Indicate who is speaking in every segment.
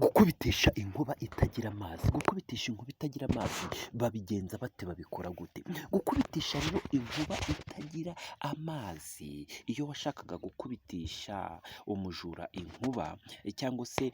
Speaker 1: Gukubitisha inkuba itagira amazi. Gukubitisha inkuba itagira amazi babigenza bate? Babikora gute? Gukubitisha rero inkuba itagira amazi, iyo washakaga gukubitisha umujura inkuba, cyangwa se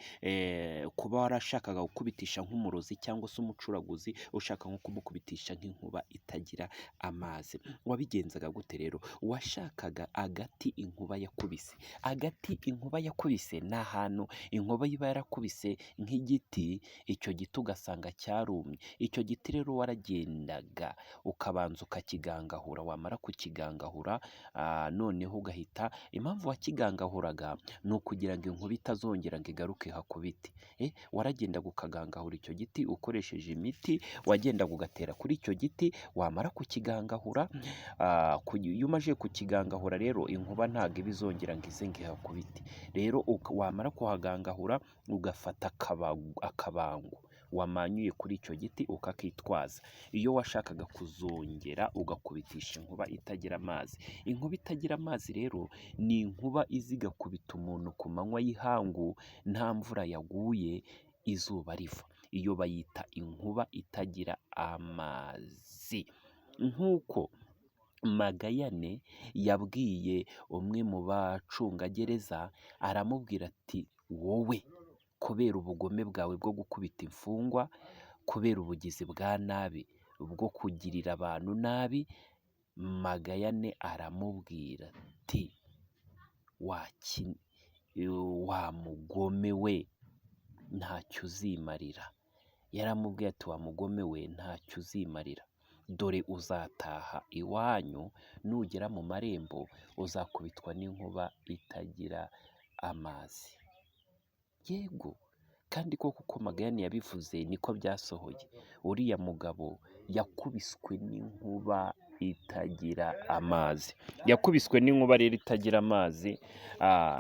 Speaker 1: kuba warashakaga gukubitisha nk'umurozi cyangwa se umucuraguzi, ushaka nko kumukubitisha nk'inkuba itagira amazi, wabigenzaga gute rero? Washakaga agati inkuba yakubise. Agati inkuba yakubise ni ahantu inkuba iba yarakubise nk'igiti, icyo giti ugasanga cyarumye. Icyo giti rero waragendaga ukabanza ukakigangahura, wamara kukigangahura noneho ugahita, impamvu wakigangahuraga ni ukugira ngo inkuba itazongera ngo igaruke ihakubite. Waragendaga ukagangahura icyo giti ukoresheje imiti, wagendaga ugatera kuri icyo giti, wamara kukigangahura, iyo umaze kukigangahura rero inkuba ntabwo iba izongera ngo ize ngo ihakubite. Rero wamara kuhagangahura ugafata akabango wamanyuye kuri icyo giti ukakitwaza. Iyo washakaga kuzongera ugakubitisha inkuba itagira amazi. Inkuba itagira amazi rero ni inkuba iza igakubita umuntu ku manywa y'ihangu, nta mvura yaguye, izuba riva. Iyo bayita inkuba itagira amazi. Nk'uko Magayane yabwiye umwe mu bacungagereza, aramubwira ati wowe kubera ubugome bwawe bwo gukubita imfungwa, kubera ubugizi bwa nabi bwo kugirira abantu nabi, Magayane aramubwira ati wa mugome we ntacyo uzimarira. Yaramubwiye ati wa mugome we ntacyo uzimarira, dore uzataha iwanyu, nugera mu marembo uzakubitwa n'inkuba itagira amazi. Yego, kandi koko uko Magayane yabivuze niko byasohoye. Uriya mugabo yakubiswe n'inkuba itagira amazi. Yakubiswe n'inkuba rero itagira amazi,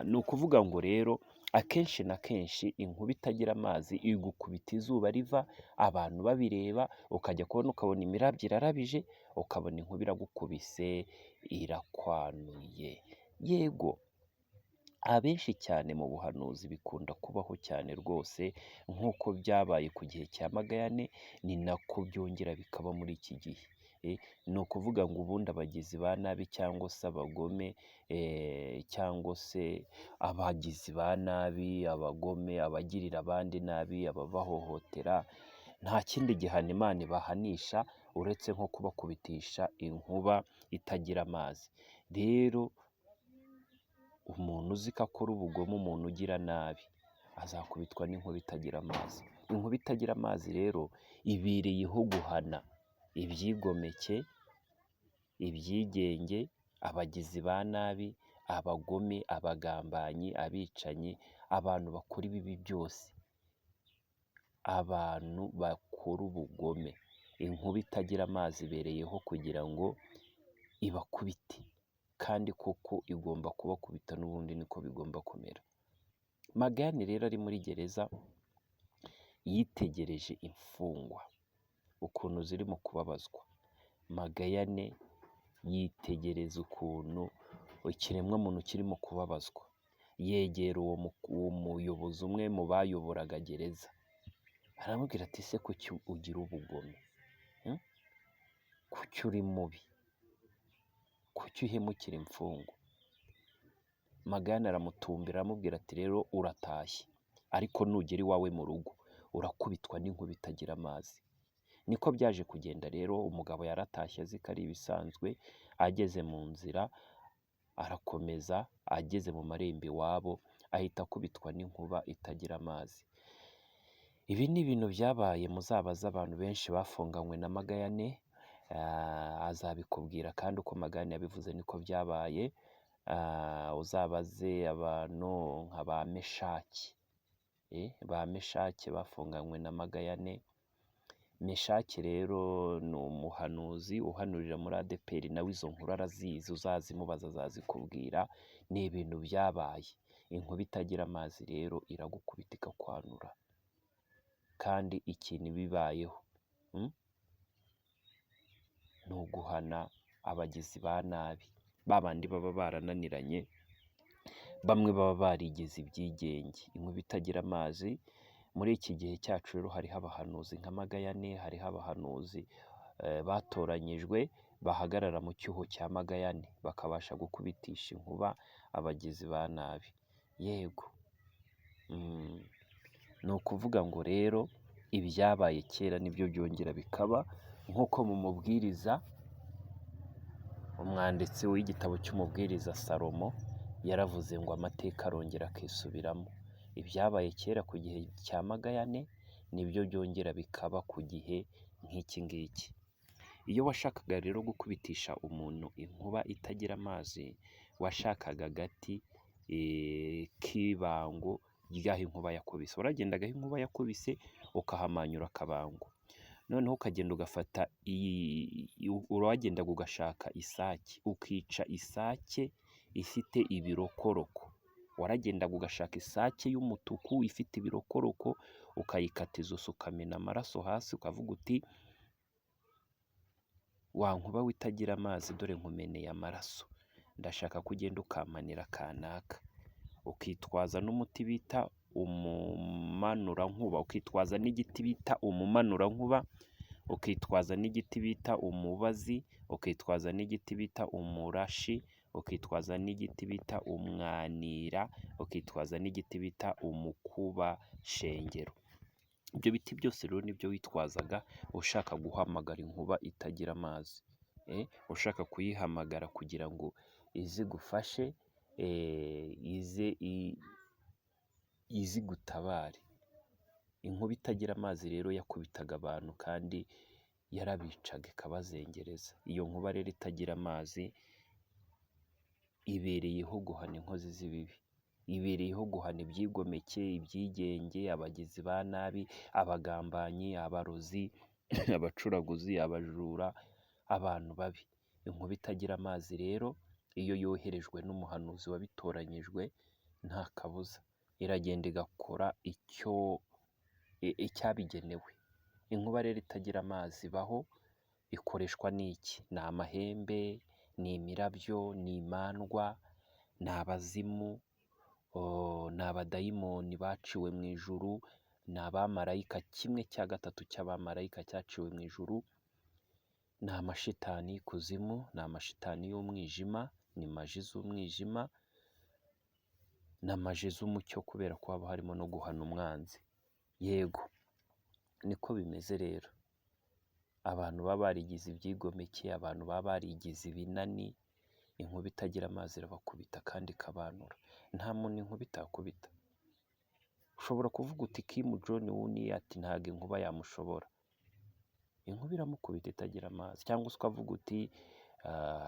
Speaker 1: ni ukuvuga ngo rero akenshi na kenshi inkuba itagira amazi igukubita izuba riva, abantu babireba, ukajya kubona ukabona imirabyo irarabije, ukabona inkuba iragukubise irakwanuye. Yego, abenshi cyane mu buhanuzi bikunda kubaho cyane rwose, nk'uko byabaye ku gihe cya Magayane, ni nako byongera bikaba muri iki gihe. Ni ukuvuga ngo ubundi abagizi ba nabi cyangwa se abagome, cyangwa se abagizi ba nabi, abagome, abagirira abandi nabi, ababahohotera, nta kindi gihano Imana ibahanisha uretse nko kubakubitisha inkuba itagira amazi. Rero umuntu uzi ko akora ubugome, umuntu ugira nabi, azakubitwa n'inkuba itagira amazi. Inkuba itagira amazi rero ibereyeho guhana ibyigomeke, ibyigenge, abagizi ba nabi, abagome, abagambanyi, abicanyi, abantu bakora ibibi byose, abantu bakora ubugome. Inkuba itagira amazi ibereyeho kugira ngo ibakubite, kandi koko igomba kubakubita n'ubundi niko bigomba kumera. Magayane rero ari muri gereza yitegereje imfungwa ukuntu zirimo kubabazwa. Magayane yitegereza ukuntu ikiremwamuntu kirimo kubabazwa, yegera uwo muyobozi umwe mu bayoboraga gereza, aramubwira ati ese kuki ugira ubugome? Kuki uri mubi? Kuki uhemukira imfungwa? Magayane aramutumbira aramubwira ati rero uratashye, ariko nugera iwawe mu rugo urakubitwa n'inkuba itagira amazi. Niko byaje kugenda rero, umugabo yaratashye azi ko ari ibisanzwe, ageze mu nzira arakomeza, ageze mu marembo iwabo ahita akubitwa n'inkuba itagira amazi. Ibi ni ibintu byabaye, muzabaze abantu benshi bafunganywe na Magayane, azabikubwira, kandi uko Magayane yabivuze niko byabaye. Uzabaze abantu nka ba Meshaki, ba Meshaki bafunganywe na Magayane. Meshaki rero ni umuhanuzi uhanurira muri ADEPR, nawe izo nkuru arazizi, uzazimubaza azazikubwira, ni ibintu byabaye. Inkuba itagira amazi rero iragukubita ikakwanura, kandi ikintu iba ibayeho ni uguhana abagizi ba nabi, ba bandi baba barananiranye, bamwe baba barigize ibyigenge. Inkuba itagira amazi Muri iki gihe cyacu rero hariho abahanuzi nka Magayane, hariho abahanuzi batoranyijwe bahagarara mu cyuho cya Magayane, bakabasha gukubitisha inkuba abagizi ba nabi. Yego, ni ukuvuga ngo rero ibyabaye kera nibyo byongera bikaba, nk'uko mu Mubwiriza, umwanditsi w'igitabo cy'Umubwiriza Salomo yaravuze ngo amateka arongera akisubiramo. Ibyabaye kera ku gihe cya Magayane nibyo byongera bikaba ku gihe nk'iki ngiki. Iyo washakaga rero gukubitisha umuntu inkuba itagira amazi, washakaga agati k'ibango ry'aho inkuba yakubise. Waragendaga aho inkuba yakubise ukahamanyura akabango, noneho ukagenda ugafata, uragendaga ugashaka isake, ukica isake ifite ibirokoroko. Waragendaga ugashaka isake y'umutuku ifite ibirokoroko, ukayikata ijosi ukamena amaraso hasi, ukavuga uti wa nkuba we itagira amazi dore nkumeneye amaraso, ndashaka ko ugenda ukampanira kanaka. Ukitwaza n'umuti bita umumanurankuba, ukitwaza n'igiti bita umumanurankuba, ukitwaza n'igiti bita umubazi, ukitwaza n'igiti bita umurashi, ukitwaza n'igiti bita umwanira, ukitwaza n'igiti bita umukubashengero. Ibyo biti byose rero nibyo witwazaga ushaka guhamagara inkuba itagira amazi, ushaka kuyihamagara kugira ngo ize igufashe, ize igutabare. Inkuba itagira amazi rero yakubitaga abantu kandi yarabicaga ikabazengereza. Iyo nkuba rero itagira amazi ibereyeho guhana inkozi z'ibibi, ibereyeho guhana ibyigomeke, ibyigenge, abagizi ba nabi, abagambanyi, abarozi, abacuraguzi, abajura, abantu babi. Inkuba itagira amazi rero iyo yoherejwe n'umuhanuzi wabitoranyijwe nta kabuza iragenda igakora icyo icyabigenewe. Inkuba rero itagira amazi ibaho, ikoreshwa n'iki? Ni amahembe, ni imirabyo, ni imandwa, ni abazimu, ni abadayimoni baciwe mu ijuru, ni abamarayika, kimwe cya gatatu cy'abamarayika cyaciwe mu ijuru, ni amashitani y'ikuzimu, ni amashitani y'umwijima, ni maji z'umwijima, na maji z'umucyo kubera ko haba harimo no guhana umwanzi. Yego, niko bimeze rero. Abantu baba barigize ibyigomeke, abantu baba barigize ibinani, inkuba itagira amazi irabakubita kandi ikabanura. Nta muntu inkuba itakubita. Ushobora kuvuga uti Kim Jong Un ati ntabwo inkuba yamushobora. Inkuba iramukubita itagira amazi. Cyangwa se ukavuga uti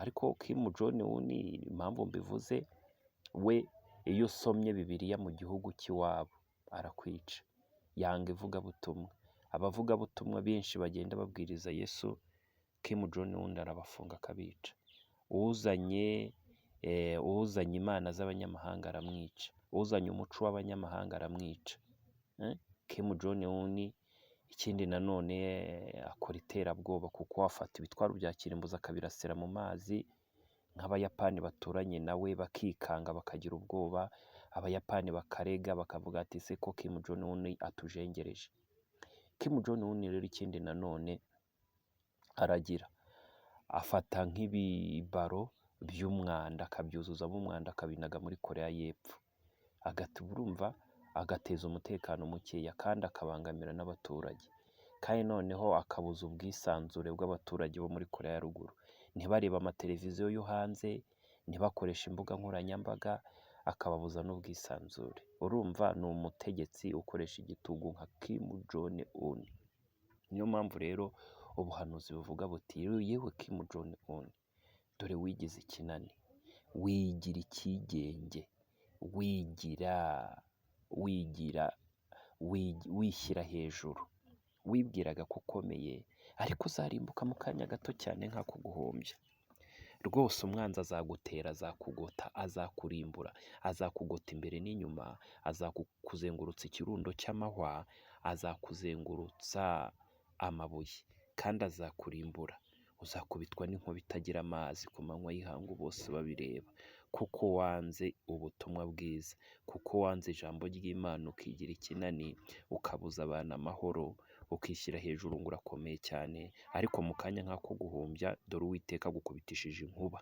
Speaker 1: ariko Kim Jong Un impamvu mbivuze, we iyo usomye Bibiliya mu gihugu cy'iwabo arakwica. Yanga ivugabutumwa. Abavugabutumwa benshi bagenda babwiriza Yesu, Kim Jong Un arabafunga akabica. Uzanye imana z'abanyamahanga aramwica, uzanye umuco w'abanyamahanga aramwica. Kim Jong Un ikindi nanone akora iterabwoba kuko afata ibitwaro bya kirimbuzi akabirasira mu mazi, nk'Abayapani baturanye nawe bakikanga bakagira ubwoba, Abayapani bakarega bakavuga ati ese ko Kim Jong Un atujengereje. Kim Jong Un rero ikindi nanone aragira, afata nk'ibibaro by'umwanda akabyuzuzamo umwanda akabinaga muri Koreya y'Epfo, urumva agateza umutekano mukeya kandi akabangamira n'abaturage, kandi noneho akabuza ubwisanzure bw'abaturage bo muri Koreya ya ruguru, ntibarebe amateleviziyo yo hanze, ntibakoreshe imbuga nkoranyambaga, akababuza n'ubwisanzure. Urumva ni umutegetsi ukoresha igitugu nka Kim Jong Un. Niyo mpamvu rero ubuhanuzi buvuga buti yewe Kim Jong Un, dore wigize ikinani, wigira icyigenge, wigira wishyira hejuru, wibwiraga ko ukomeye ariko uzarimbuka mu kanya gato cyane nk'ako guhumbya. Rwose umwanzi azagutera, azakugota, azakurimbura, azakugota imbere n'inyuma, azakuzengurutsa ikirundo cy'amahwa, azakuzengurutsa amabuye kandi azakurimbura. Uzakubitwa n'inkuba itagira amazi ku manywa y'ihangu bose babireba. Kuko wanze ubutumwa bwiza, kuko wanze ijambo ry'Imana ukigira ikinani, ukabuza abantu amahoro, ukishyira hejuru ngo urakomeye cyane, ariko mu kanya nk'ako guhumbya dore Uwiteka agukubitishije inkuba.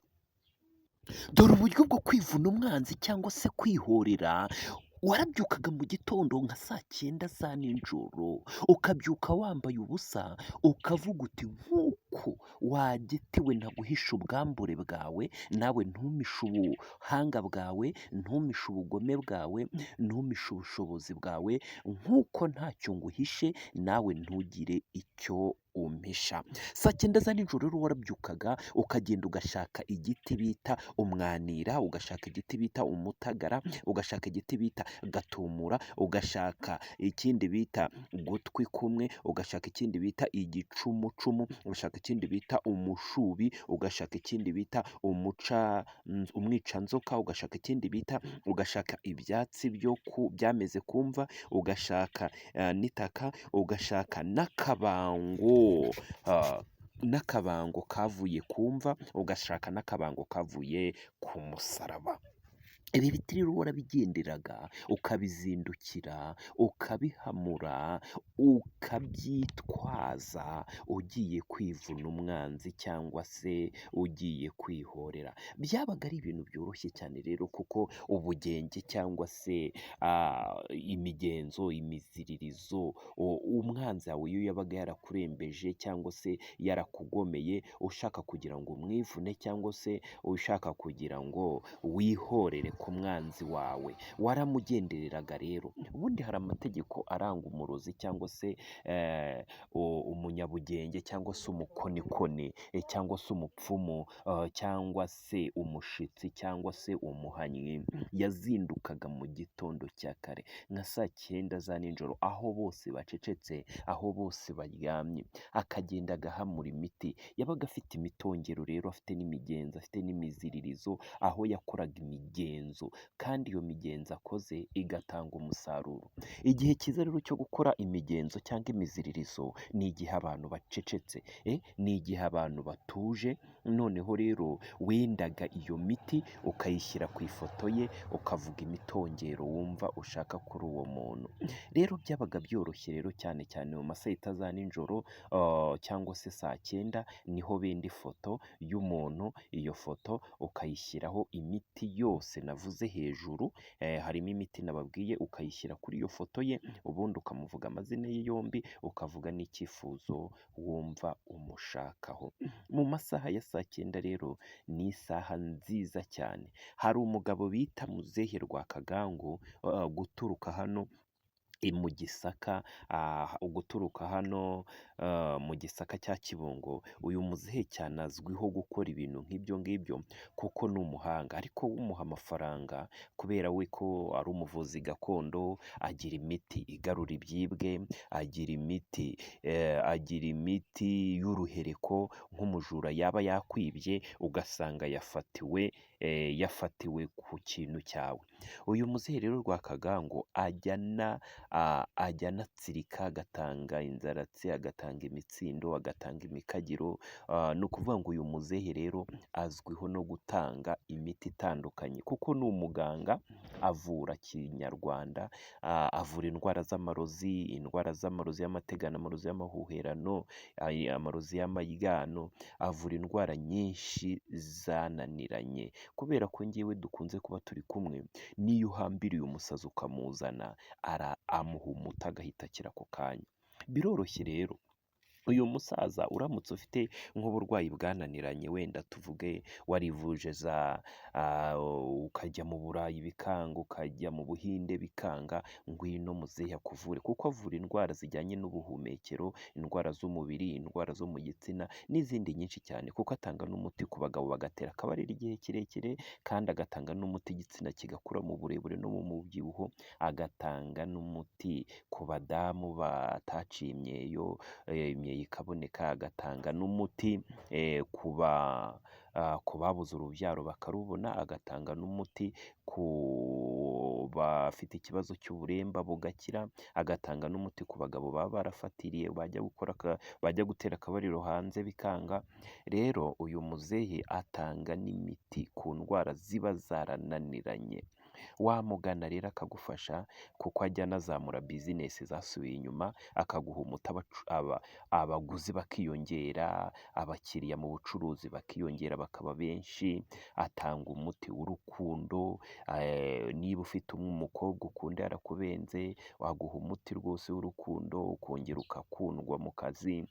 Speaker 1: Dore uburyo bwo kwivuna umwanzi cyangwa se kwihorera, warabyukaga mu gitondo nka saa cyenda za nijoro, ukabyuka wambaye ubusa, ukavuga uti nk'uko wagitiwe ntaguhisha ubwambure bwawe, nawe ntumishe ubuhanga bwawe, ntumishe ubugome bwawe, ntumishe ubushobozi bwawe, nk'uko ntacyo nguhishe nawe ntugire icyo umpisha. Saa cyenda za nijoro rero warabyukaga ukagenda ugashaka igiti bita umwanira, ugashaka igiti bita umutagara, ugashaka igiti bita gatumura, ugashaka ikindi bita gutwi kumwe, ugashaka ikindi bita igicumucumu, ugashaka ikindi bita umushubi, ugashaka ikindi bita umwicanzoka, ugashaka ikindi bita, ugashaka ibyatsi byo byameze kumva, ugashaka n'itaka, ugashaka n'akabango n'akabango kavuye ku mva, ugashaka n'akabango kavuye ku musaraba. Ibi biti rero warabigenderaga, ukabizindukira, ukabihamura, ukabyitwaza ugiye kwivuna umwanzi cyangwa se ugiye kwihorera. Byabaga ari ibintu byoroshye cyane rero kuko ubugenge cyangwa se imigenzo, imiziririzo, umwanzi wawe iyo yabaga yarakurembeje cyangwa se yarakugomeye, ushaka kugira ngo umwivune cyangwa se ushaka kugira ngo wihorere ku mwanzi wawe, waramugendereraga rero. Ubundi hari amategeko aranga umurozi cyangwa se umunyabugenge cyangwa se umukonikoni cyangwa se umupfumu cyangwa se umushitsi cyangwa se umuhanyi, yazindukaga mu gitondo cya kare nka saa cyenda za nijoro, aho bose bacecetse, aho bose baryamye, akagenda agahamura imiti. Yabaga afite imitongero rero, afite n'imigenzo, afite n'imiziririzo, aho yakoraga imigenzo kandi iyo migenzo akoze igatanga umusaruro. Igihe cyiza rero cyo gukora imigenzo cyangwa imiziririzo ni igihe abantu bacecetse, ni igihe abantu batuje, noneho rero wendaga iyo miti ukayishyira ku ifoto ye, ukavuga imitongero wumva ushaka kuri uwo muntu. Rero byabaga byoroshye rero cyane cyane mu ma saa yita za nijoro cyangwa se saa cyenda, niho benda ifoto y'umuntu, iyo foto ukayishyiraho imiti yose navuze hejuru, harimo imiti nababwiye, ukayishyira kuri iyo foto ye, ubundi ukamuvuga amazina ye yombi, ukavuga n'icyifuzo wumva umushakaho. Mu masaha ya saa cyenda rero ni isaha nziza cyane. Hari umugabo bita Muzehe Rwakagangu, guturuka hano mu Gisaka, guturuka hano mu Gisaka cya Kibungo, uyu muzehe cyane azwiho gukora ibintu nk'ibyo ngibyo kuko ni umuhanga, ariko umuha amafaranga kubera we ko ari umuvuzi gakondo, agira imiti igarura ibyibwe, agira imiti agira imiti y'uruhereko, nk'umujura yaba yakwibye ugasanga yafatiwe yafatiwe ku kintu cyawe. Uyu muzehe rero Rwakagangu ajya anatsirika, agatanga inzaratsi, agatanga imitsindo, agatanga imikagiro, ni ukuvuga ngo uyu muzehe rero azwiho no gutanga imiti itandukanye kuko ni umuganga, avura kinyarwanda, avura indwara z'amarozi, indwara z'amarozi y'amategano, amarozi y'amahuherano, amarozi y'amaryano, avura indwara nyinshi zananiranye. Kubera ko njyewe dukunze kuba turi kumwe, n'iyo uhambiriye umusazi ukamuzana, amuha umuti agahita akira ako kanya. Biroroshye rero, uyu musaza uramutse ufite nk'uburwayi bwananiranye, wenda tuvuge warivuje za ukajya mu Burayi bikanga, ukajya mu Buhinde bikanga, ngwino muzehe akuvure, kuko avura indwara zijyanye n'ubuhumekero, indwara z'umubiri, indwara zo mu gitsina n'izindi nyinshi cyane, kuko atanga n'umuti ku bagabo bagatera akabariro igihe kirekire, kandi agatanga n'umuti igitsina kigakura mu burebure no mu mubyibuho, agatanga n'umuti ku badamu bataciye imyeyo, imyeyo ikaboneka, agatanga n'umuti ku babuze urubyaro bakarubona, agatanga n'umuti ku bafite ikibazo cy'uburemba bugakira, agatanga n'umuti ku bagabo baba barafatiriye bajya gukora bajya gutera akabariro hanze bikanga. Rero uyu muzehe atanga n'imiti ku ndwara ziba zarananiranye. Wamugana rero akagufasha, kuko ajya anazamura bizinesi zasubiye inyuma, akaguha umuti abaguzi bakiyongera, abakiriya mu bucuruzi bakiyongera bakaba benshi, atanga umuti w'urukundo, niba ufite umukobwa ukunda yarakubenze, waguha umuti rwose w'urukundo ukongera ugakundwa mu kazi.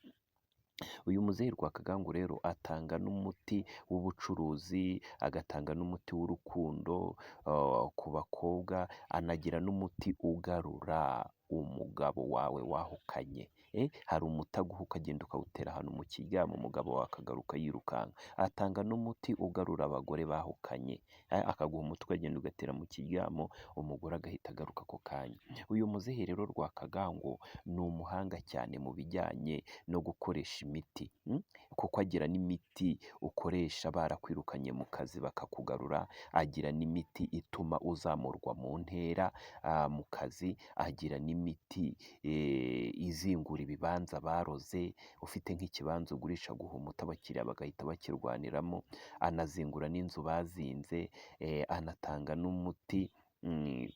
Speaker 1: Uyu muzehe Rwakagangu rero atanga n'umuti w'ubucuruzi, agatanga n'umuti w'urukundo ku bakobwa, anagira n'umuti ugarura umugabo wawe wahukanye. Hari umuti aguha ukagenda ukawutera ahantu mu kiryamo, umugabo wawe akagaruka yirukanka. Atanga n'umuti ugarura abagore bahukanye, akaguha umuti ukagenda ugatera mu kiryamo, umugore agahita agaruka ako kanya. Uyu muzehe rero Rwakagangu ni umuhanga cyane mu bijyanye no gukoresha imiti, kuko agira n'imiti ukoresha barakwirukanye mu kazi bakakugarura, agira n'imiti ituma uzamurwa mu ntera mu kazi, agira n'imiti izingura ibibanza baroze, ufite nk'ikibanza ugurisha aguha umuti abakiriya bagahita bakirwaniramo, anazingura n'inzu bazinze, anatanga n'umuti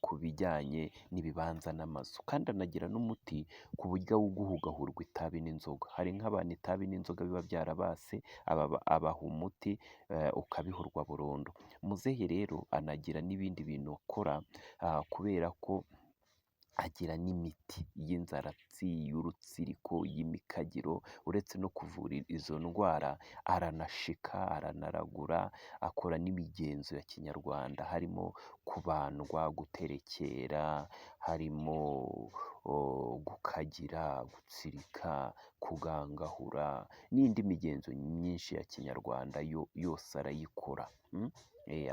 Speaker 1: ku bijyanye n'ibibanza n'amazu, kandi anagira n'umuti ku buryo awuguha ugahurwa itabi n'inzoga. Hari nk'abantu itabi n'inzoga biba byarabase, abaha umuti ukabihurwa burundu. Muzehe rero anagira n'ibindi bintu akora, kubera ko agira n'imiti y'inzaratsi, y'urutsiriko, y'imikagiro, uretse no kuvura izo ndwara aranashika, aranaragura, akora n'imigenzo ya kinyarwanda, harimo kubandwa, guterekera, harimo gukagira, gutsirika, kugangahura n'indi migenzo myinshi ya kinyarwanda yose arayikora.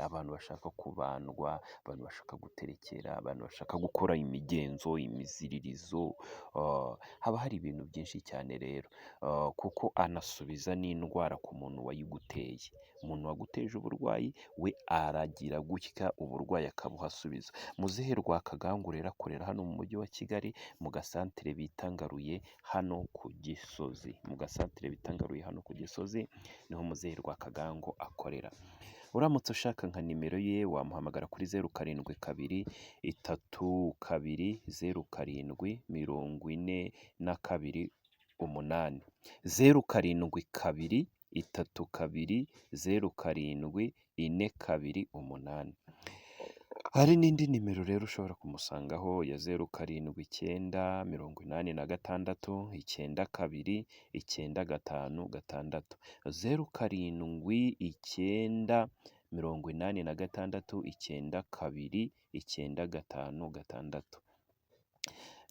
Speaker 1: Abantu bashaka kubandwa, abantu bashaka guterekera, abantu bashaka gukora imigenzo, imiziririzo, haba hari ibintu byinshi cyane rero, kuko anasubiza n'indwara ku muntu wayiguteye. Umuntu waguteje uburwayi we aragira gutya uburwayi akabuhasubiza. Muzehe Rwakagangu rero akorera hano mu mujyi wa Kigali mu gasantere bita Ngaruye hano ku Gisozi, mu gasantere bita Ngaruye hano ku Gisozi niho muzehe Rwakagangu akorera. Uramutse ushaka nka nimero ye wamuhamagara kuri 0 7 2 3 2 0 7 42 8, 0 7 2 3 2 0 7 4 2 8. Hari n'indi nimero rero ushobora kumusangaho ya 0 7 9 86 92 95 6, 0 7 9 86 92 95 6.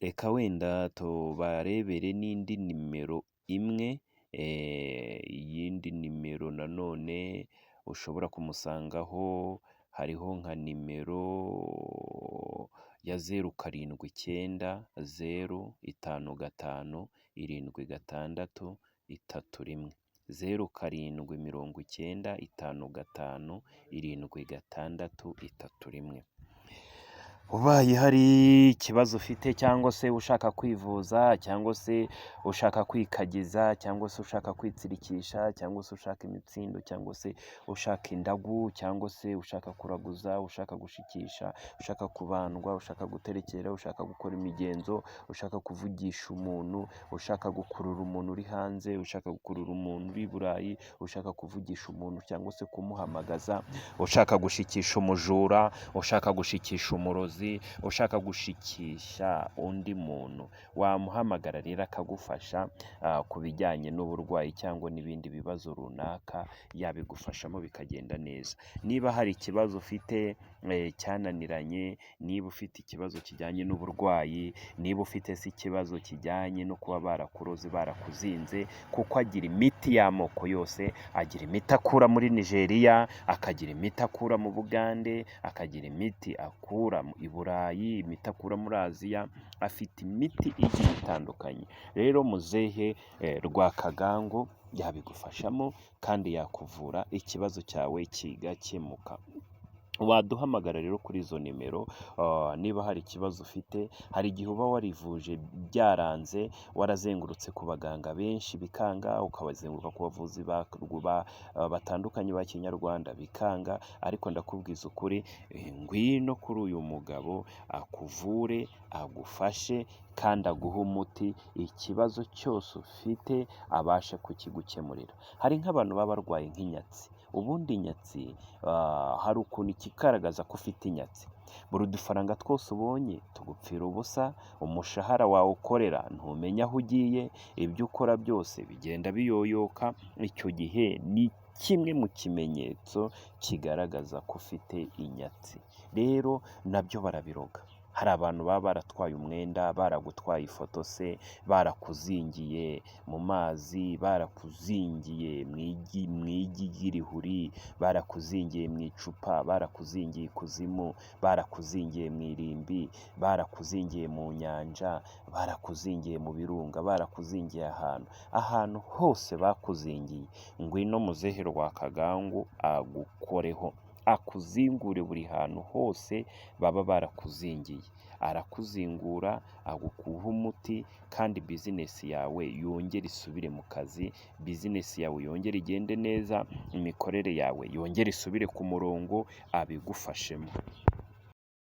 Speaker 1: Reka wenda tubarebere n'indi nimero imwe, iyindi nimero nanone ushobora kumusangaho, hariho nka nimero ya 0 7 9 0 5 5 7 6 3 1, 0 7 90 5 5 7 6 3 1. Ubaye hari ikibazo ufite cyangwa se ushaka kwivuza cyangwa se ushaka kwikagiza cyangwa se ushaka kwitsirikisha cyangwa se ushaka imitsindo cyangwa se ushaka indagu cyangwa se ushaka kuraguza, ushaka gushikisha, ushaka kubandwa, ushaka guterekera, ushaka gukora imigenzo, ushaka kuvugisha umuntu, ushaka gukurura umuntu uri hanze, ushaka gukurura umuntu uri i Burayi, ushaka kuvugisha umuntu cyangwa se kumuhamagaza, ushaka gushikisha umujura, ushaka gushikisha umurozi, ushaka gushikisha undi muntu, wamuhamagara rero akagufasha ku bijyanye n'uburwayi cyangwa n'ibindi bibazo runaka, yabigufashamo bikagenda neza. Niba hari ikibazo ufite cyananiranye, niba ufite ikibazo kijyanye n'uburwayi, niba ufite se ikibazo kijyanye no kuba barakuroze barakuzinze, kuko agira imiti y'amoko yose, agira imiti akura muri Nigeria, akagira imiti akura mu Bugande, akagira imiti akura i Burayi, imiti akura muri Aziya, afite imiti igiye itandukanye. Rero muzehe Rwakagangu yabigufashamo kandi yakuvura ikibazo cyawe kigakemuka. Waduhamagara rero kuri izo nimero niba hari ikibazo ufite. Hari igihe uba warivuje byaranze, warazengurutse ku baganga benshi bikanga, ukabazenguruka ku bavuzi batandukanye ba kinyarwanda bikanga, ariko ndakubwiza ukuri, ngwino kuri uyu mugabo akuvure, agufashe kandi aguhe umuti, ikibazo cyose ufite abashe kukigukemurira. Hari nk'abantu baba barwaye nk'inyatsi, ubundi inyatsi hari ukuntu ikigaragaza ko ufite inyatsi, buri udufaranga twose ubonye tugupfira ubusa, umushahara wawe ukorera ntumenya aho ugiye, ibyo ukora byose bigenda biyoyoka, icyo gihe ni kimwe mu kimenyetso kigaragaza ko ufite inyatsi. Rero nabyo barabiroga. Hari abantu baba baratwaye umwenda, baragutwaye ifoto se, barakuzingiye mu mazi, barakuzingiye mu igi ry'irihuri, barakuzingiye mu icupa, barakuzingiye ikuzimu, barakuzingiye mu irimbi, barakuzingiye mu nyanja, barakuzingiye mu birunga, barakuzingiye ahantu, ahantu hose bakuzingiye, ngwino muzehe Rwakagangu agukoreho, akuzingure buri hantu hose baba barakuzingiye, arakuzingura agukuha umuti kandi bizinesi yawe yongere isubire mu kazi, bizinesi yawe yongere igende neza, imikorere yawe yongere isubire ku murongo, abigufashemo.